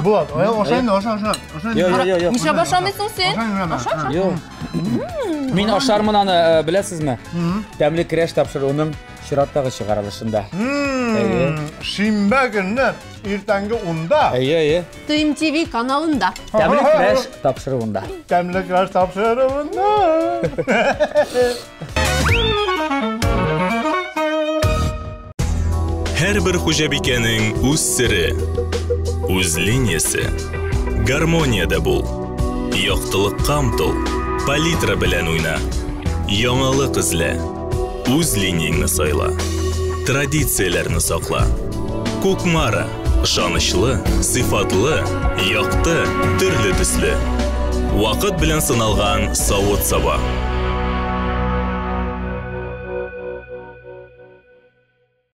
Булат, аша инде, аша, аша. Аша инде. Йо, йо, йо, йо. Нишләп ашамыйсың син? Аша инде. Аша. Йо. Мин ашармын аны, беләсезме? Тәмле көрәш тапшыруының чираттагы чыгарылышында. Әйе. Шимбә көнне иртәнге 10-да. Әйе, әйе. ТМТВ каналында. Тәмле көрәш тапшыруында. Тәмле көрәш тапшыруында. Һәрбер хуҗабикәнең үз сере, үз линиясе. Гармониядә бул. Яктылыкка омтыл. Палитра белән уйна. Яңалык эзлә. Үз линияңне сайла. Традицияләрне сакла. Кукмара. Ышанычлы, сыйфатлы, якты, төрле төсле. Вакыт белән сыналган савыт-саба.